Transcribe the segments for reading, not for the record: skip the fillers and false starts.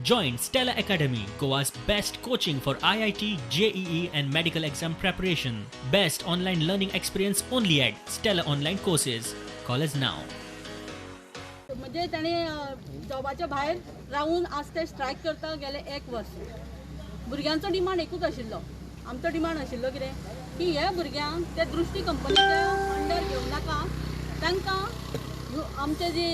Join Stella Academy, Goa's best coaching for IIT, JEE, and medical exam preparation. Best online learning experience only at Stella Online Courses. Call us now. म्हणजे ताणें जॉबाच्या भायर रावून आज ते strike करता गेले एक वर्स. भुरग्यांचो डिमांड एकूच आशिल्लो, आमचो डिमांड आशिल्लो कितें की हे भुरग्यांक ते दृश्टी कंपनीच्या अंडर घेवं नाका, तांकां आमचे जी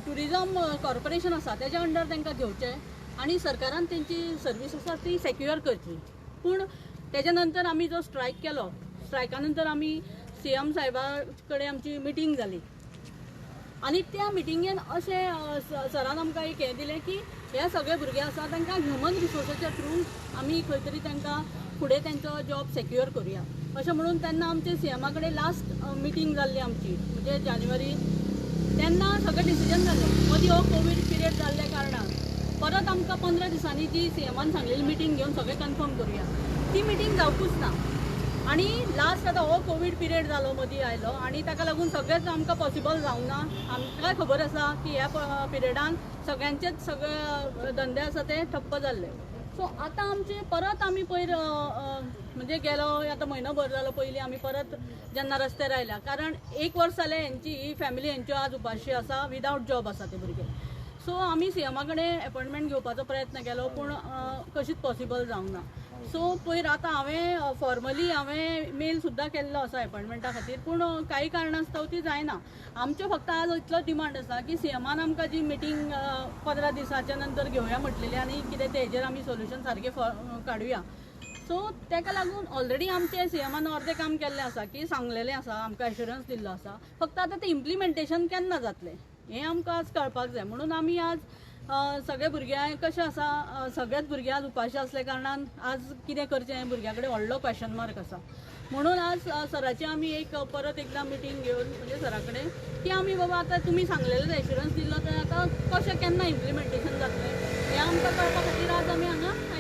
ट्युरिजम कॉर्पोरेशन आसा तेज्या अंडर तांकां घेवचें आनी सरकारान तेंची सर्वीस आसा ती सेक्युअर करची. पूण तेज्या नंतर आमी जो स्ट्रायक केलो, स्ट्रायका नंतर आमी सीएम साहेबा कडेन आमची मिटींग जाली आनी त्या मिटिंगेन अशें सरान आमकां एक हें दिलें की हे सगळे भुरगे आसा तांकां ह्युमन रिसोर्साच्या थ्रू आमी खंय तरी तांकां फुडें तेंचो जॉब सेक्युअर करुया अशें म्हणून. तेन्ना आमचे सीएमा कडेन लास्ट मिटींग जाल्ली आमची, म्हणजे जानेवारी, तेन्ना सगळें डिसिजन जालें. मदीं हो कोवीड पिरियड जाल्ल्या कारणान परत आमकां 15 दिसांनी जी सीएमान सांगलेली मिटींग घेवन सगळें कन्फर्म करुया, ती मिटींग जावकूच ना. आनी लास्ट आतां हो कोवीड पिरियड जालो, मदीं आयलो आनी ताका लागून सगळेंच आमकां पॉसिबल जावंक ना. आमकांय खबर आसा की ह्या पिरियडान सगळ्यांचेच सगळे धंदे आसा ते ठप्प जाल्ले. सो आतां आमचे परत आमी पयर म्हणजे गेलो आतां म्हयनो भर जालो, पयलीं आमी परत जेन्ना रस्त्यार आयल्या, कारण एक वर्स जालें हेंची ही फॅमिली हेंच्यो आज उपाशी आसा, विदावट जॉब आसा ते भुरगे. सो आमी सीएमा कडेन एपॉयंटमेंट घेवपाचो प्रयत्न केलो पूण कशीच पॉसिबल जावंक ना. सो पयर आतां हांवें फॉर्मली हांवें मेल सुद्दां केल्लो आसा एपॉयंटमेंटा खातीर, पूण काही कारणास्तव ती जायना. आमच्यो फक्त आज इतलो डिमांड आसा की सीएमान आमकां जी मिटींग 15 दिसाच्या नंतर घेवया म्हटलेली आनी कितें तें हेजेर आमी सोल्युशन सारकें काडुया. सो ताका लागून ऑलरेडी आमचे सीएमान अर्दें काम केल्लें आसा की सांगलेलें आसा, आमकां एश्युरन्स दिल्लो आसा, फक्त आतां तें इम्प्लिमेंटेशन केन्ना जातलें हें आमकां आज कळपाक जाय. म्हणून आमी आज सगळे भुरग्यांक कशें आसा, सगळेच भुरगे आज उपाशी आसल्या कारणान आज कितें करचें हें भुरग्यां कडेन व्हडलो क्वेशन मार्क आसा. म्हणून आज सराची आमी एक परत एकदां मिटींग घेवन, म्हणजे सरा कडेन की आमी बाबा आतां तुमी सांगलेलें एश्युरन्स दिल्लो, तर आतां कशें केन्ना इम्प्लिमेंटेशन जातलें हें आमकां कळपा खातीर आज आमी हांगा आयल्या.